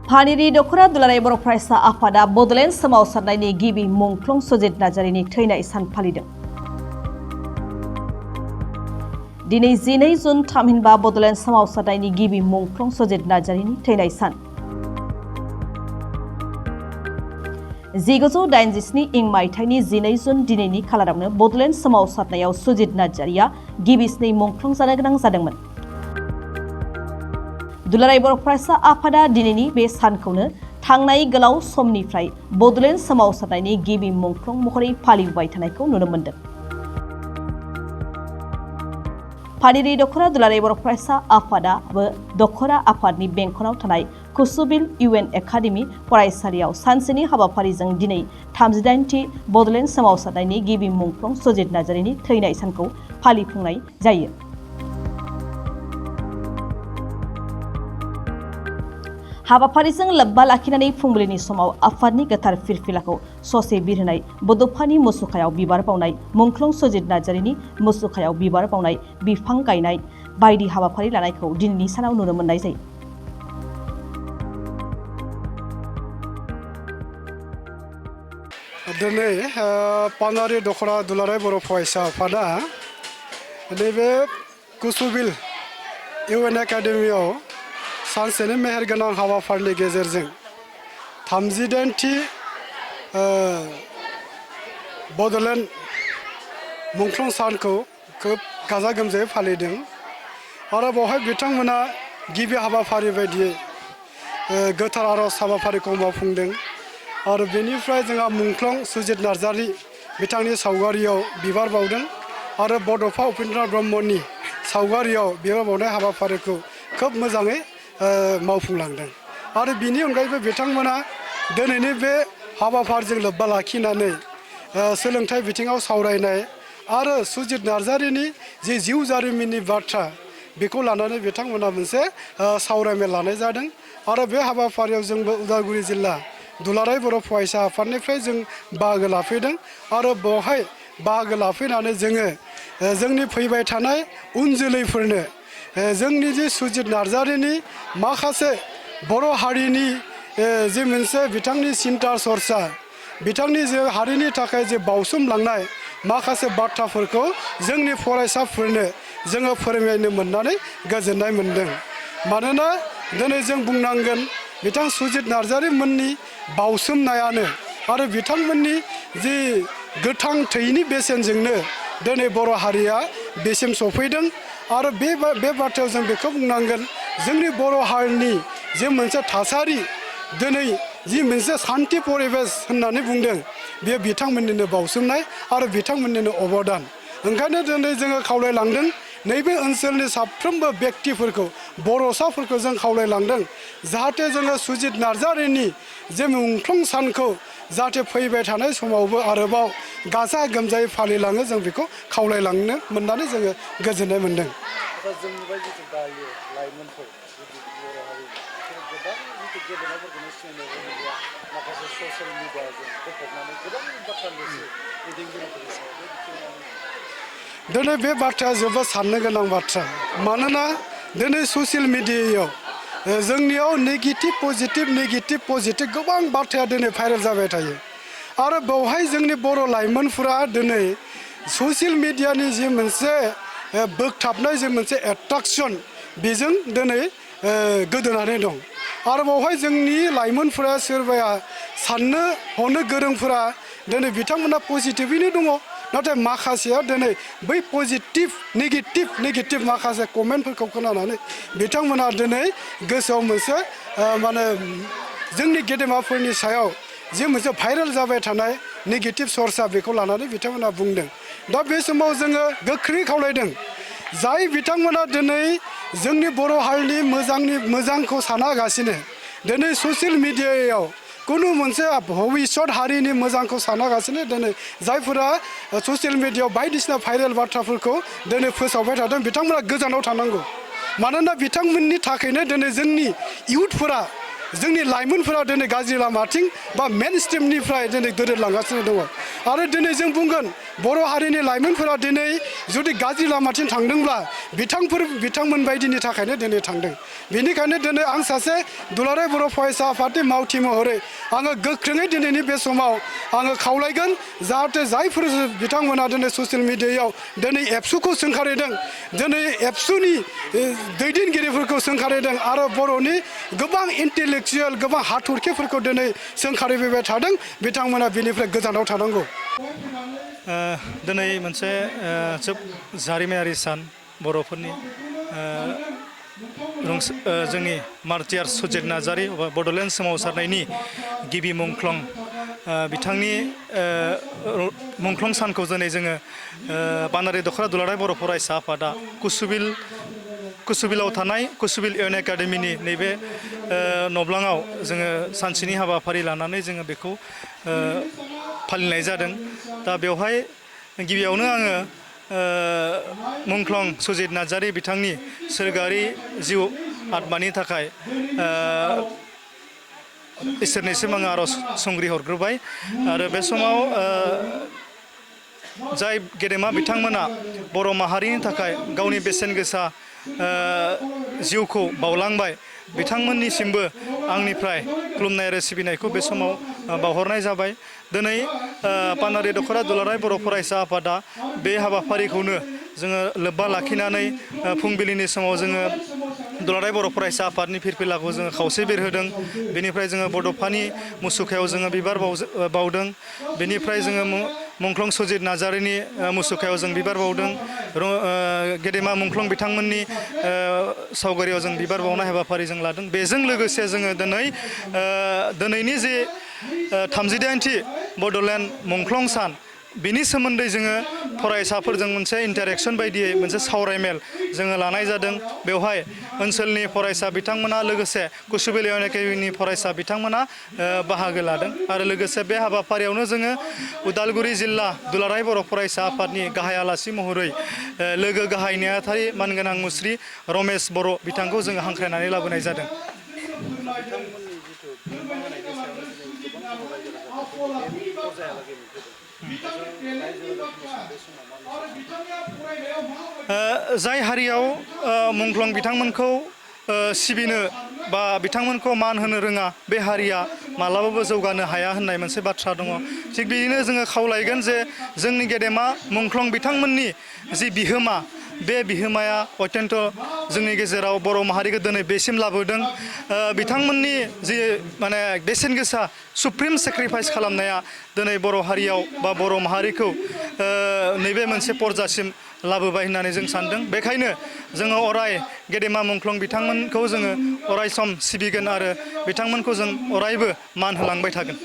फानिरि दख'रा दुलाराय बर' फरायसा आफादा बड'लेण्ड सोमावसारनायनि गिबि मुंख्लं सुजित नार्जारिनि थैनाय सान फालिदों। दिनै 12 जुन थामहिनबा बड'लेण्ड सोमावसारनायनि गिबि मुंख्लं सुजित नार्जारिनि थैनाय सान। 1987 इं मायथाइनि 12 जुन दिनैनि खालारावनो बड'लेण्ड सोमावसारनायाव सुजित नार्जारिया गिबिसिनै मुंख्लं जानो गोनां जादोंमोन। दुलाराय बर' फरायसा आफादा दिनैनि बे सानखौनो थांनाय गोलाव समनिफ्राय बड'लेण्ड सोमावसारनायनि गिबि मुंख्लं महरै फालिबोबाय थानायखौ नुनो मोन्दों। फानिरि दख'रा दुलाराय बर' फरायसा आफादाबो दख'रा आफादनि बेंखनाव थानाय कुसुबिल UN एकाडेमि फरायसालियाव सानसेनि हाबाफारिजों दिनै 38थि बड'लेण्ड सोमावसारनायनि गिबि मुंख्लं सुजित नार्जारिनि थैनाय सानखौ फालिफुंनाय जायो। हाबाफारिजों लोब्बा लाखिनानै फुंबिलिनि समाव आफादनि गोथार फिरफिलाखौ ससे बिरहोनाय, बड'फानि मुसुखायाव बिबार बावनाय, मुंख्लं सुजित नार्जारिनि मुसुखायाव बिबार बावनाय, बिफां गायनाय बायदि हाबाफारि लानायखौ दिनैनि सानाव नुनो मोननाय जायो। दिनै पानारि दख'रा दुलाराय बर' फरायसा आफादा नैबे कुसुबिल UN एकाडेमियाव सानसेनि मेहेरगोनां हाबाफारिनि गेजेरजों 38थि बड'लेण्ड मुंख्लं सानखौ खोब गाजा गोमजायै फालिदों आरो बेवहाय बिथांमोना गिबि हाबाफारि बायदियै गोथार आरज हाबाफारिखौ मावफुंदों आरो बेनिफ्राय जोंहा मुंख्लं सुजित नार्जारि बिथांनि सावगारियाव बिबार बावदों आरो बड'फा उपेन्द्रनाथ ब्रह्मनि सावगारियाव बिबार बावनाय हाबाफारिखौ खोब मोजाङै मावफुंलांदों आरो बिनि अनगायैबो बिथांमोना दिनैनि बे हाबाफारिजों लोब्बा लाखिनानै सोलोंथाइ बिथिङाव सावरायनाय आरो सुजित नार्जारिनि जि जिउ जारिमिननि बाथ्रा बेखौ लानानै बिथांमोना मोनसे सावरायमेल लानाय जादों आरो बे हाबाफारियाव जोंबो उदालगुरि जिल्ला दुलाराय बर' फरायसा आफादनिफ्राय जों बाहागो लाफैदों आरो बेवहाय बाहागो लाफैनानै जोङो जोंनि फैबाय थानाय उन जोलैफोरनो जोंनि जि सुजित नार्जारिनि माखासे बर' हारिनि जि मोनसे बिथांनि सिन्ता सरसा बिथांनि जे हारिनि थाखाय जे बावसोमलांनाय माखासे बाथ्राफोरखौ जोंनि फरायसाफोरनो जोङो फोरमायनो मोननानै गोजोननाय मोनदों। मानोना दिनै जों बुंनांगोन बिथां सुजित नार्जारि मोननि बावसोमनायानो आरो बिथांमोननि जि गोथां थैनि बेसेनजोंनो दिनै बर' हारिया बेसिम सफैदों आरो बे बाथ्रायाव जों बेखौ बुंनांगोन जोंनि बर' हारिनि जे मोनसे थासारि दिनै जि मोनसे सान्थि परिबेस होननानै बुंदों बेयो बिथांमोननिनो बावसोमनाय आरो बिथांमोननिनो अबदान। ओंखायनो दिनै जोङो खावलायलांदों नैबे ओनसोलनि साफ्रोमबो बेक्तिफोरखौ बर'साफोरखौ जों खावलायलांदों जाहाथे जोङो सुजित नार्जारिनि जे मुंख्लं सानखौ जाहाथे फैबाय थानाय समावबो आरोबाव गाजा गोमजायै फालिलाङो जों बेखौ खावलायलांनो मोननानै जोङो गोजोननाय मोनदों। जोंनिफ्राय जिथु दायो लाइमोनफोर बर' हारि गोबां जिथु गेलेनायफोरखौनो सिनायनो रोङिया माखासे ससियेल मिडियाजों गफबनानै गोबां बाथ्रा लिरसै दैदेनगिरिफोरनि सायाव बे बिथिङाव दिनै बे बाथ्राया जोबोद साननो गोनां बाथ्रा मानोना दिनै ससियेल मिडियायाव जोंनियाव नेगेटिभ पजिटिभ गोबां बाथ्राया दिनै भाइरेल जाबाय थायो आरो बेवहाय जोंनि बर' लाइमोनफोरा दिनै ससियेल मिडियानि जि मोनसे बोगथाबनाय जे मोनसे एट्राकसन बेजों दिनै गोदोनानै दं आरो बेवहाय जोंनि लाइमोनफोरा सोरबाया साननो हनो गोरोंफोरा दिनै बिथांमोना पजिटिभैनो दङ नाथाय माखासेया दिनै बै पजिटिभ नेगेटिभ माखासे कमेन्टफोरखौ खोनानानै बिथांमोना दिनै गोसोआव मोनसे माने जोंनि गेदेमाफोरनि सायाव जे मोनसे भाइरेल जाबाय थानाय नेगेटिभ सर्सा बेखौ लानानै बिथांमोना बुंदों। दा बे समाव जोङो गोख्रै खावलायदों जाय बिथांमोना दिनै जोंनि बर' हारिनि मोजांखौ सानागासिनो दिनै ससियेल मिडियायाव कुनु मोनसे भबिष्यत हारिनि मोजांखौ सानागासिनो दिनै जायफोरा ससियेल मिडियायाव बायदिसिना भाइरेल बाथ्राफोरखौ दिनै फोसावबाय थादों बिथांमोना गोजानाव थानांगौ मानोना बिथांमोननि थाखायनो दिनै जोंनि इयुथफोरा जोंनि लाइमोनफोरा दिनै गाज्रि लामाथिं बा मेन स्ट्रिमनिफ्राय दिनै दोरोदलांगासिनो दङ आरो दिनै जों बुंगोन बर' हारिनि लाइमोनफोरा दिनै जुदि गाज्रि लामाथिं थांदोंब्ला बिथांमोन बायदिनि थाखायनो दिनै थांदों। बेनिखायनो दिनै आं सासे दुलाराय बर' फरायसा आफादनि मावथि महरै आङो गोख्रोङै दिनैनि बे समाव आङो खावलायगोन जाहाथे जायफोर बिथांमोना दिनै ससियेल मिडियायाव दिनै एबसुखौ सोंखारिदों, दिनै एबसुनि दैदेनगिरिफोरखौ सोंखारिदों आरो बर'नि गोबां इन्टेलेक्सुयेल गोबां हाथरखिफोरखौ दिनै सोंखारिबाय थादों, बिथांमोना बेनिफ्राय गोजानाव थानांगौ। दिनै मोनसे जारिमिनारि सान बर'फोरनि जोंनि मार्टियार सुजित नार्जारि बड'लेण्ड सोमावसारनायनि गिबि मुंख्लं बिथांनि मुंख्लं सानखौ दिनै जोङो बानारि दख'रा दुलाराय बर' फरायसा आफादा कुसुबिलाव थानाय कुसुबिल इउएन एकाडेमिनि नैबे नब्लाङाव जोङो सानसेनि हाबाफारि लानानै जोङो बेखौ फालिनाय जादों। दा बेवहाय गिबियावनो आङो मुंख्लं सुजित नार्जारि बिथांनि सोरगोआरि जिउ आत्मानि थाखाय इसोरनिसिम आङो आर'ज संग्रि हरग्रोबाय आरो बे समाव जाय गेदेमा बिथांमोना बर' माहारिनि थाखाय गावनि बेसेन गोसा जिउखौ बावलांबाय, बिथांमोननिसिमबो आंनिफ्राय खुलुमनाय आरो सिबिनायखौ बे समाव बावहरनाय जाबाय। दिनै बानारि दख'रा दुलाराय बर' फरायसा आफादा बे हाबाफारिखौनो जोङो लोब्बा लाखिनानै फुंबिलिनि समाव जोङो दुलाराय बर' फरायसा आफादनि फिरफिलाखौ जोङो खावसे बेरहोदों। बेनिफ्राय जोङो बड'फानि मुसुखायाव जोङो बिबार बावदों। बेनिफ्राय जोङो मुंख्लं सुजित नार्जारिनि मुसुखायाव जों बिबार बावदों। गेदेमा मुंख्लं बिथांमोननि सावगारियाव जों बिबार बावनाय हाबाफारि जों लादों। बेजों लोगोसे जोङो दिनैनि जे 38थि बड'लेण्ड मुंख्लं सान, बिनि सोमोन्दै जोङो फरायसाफोरजों मोनसे इन्टारेक्सन बायदियै मोनसे सावरायमेल जोङो लानाय जादों। बेवहाय ओनसोलनि फरायसा बिथांमोना लोगोसे कुसुबिल इउएन एकाडेमिनि फरायसा बिथांमोना बाहागो लादों आरो लोगोसे बे हाबाफारियावनो जोङो उदालगुरि जिल्ला दुलाराय बर' फरायसा आफादनि गाहाय आलासि महरै लोगो गाहाय नेहाथारि मानगोनां मुस्रि रमेश बर' बिथांखौ जोङो हांख्रायनानै लाबोनाय जादों। बिथांमोननि जिथु बिहोमा होनायनि सायावनो दिनै गोबां बर' रायजो राजाफोरा बे पर्यायालागै मोनफैदों। रायजो राजाफोरनिसिम बे समाव मा मेसेज? जाय हारियाव मुंख्लं बिथांमोनखौ सिबिनो बा बिथांमोनखौ मान होनो रोङा, बे हारिया मालाबाबो जौगानो हाया होननाय मोनसे बाथ्रा दङ। थिग बिदिनो जोङो खावलायगोन जे जोंनि गेदेमा मुंख्लं बिथांमोननि जि बिहोमा, बे बिहोमाया अत्यन्त जोंनि गेजेराव बर' माहारिखौ दिनै बेसिम लाबोदों। बिथांमोननि जि माने बेसेन गोसा सुप्रिम सेक्रिफाइस खालामनाया दिनै बर' हारियाव बा बर' माहारिखौ नैबे मोनसे पर्जासिम लाबोबाय होननानै जों सानदों। बेखायनो जोङो अराय गेदेमा मुंख्लं बिथांमोनखौ जोङो अराय सम सिबिगोन आरो बिथांमोनखौ जों अरायबो मान होलांबाय थागोन।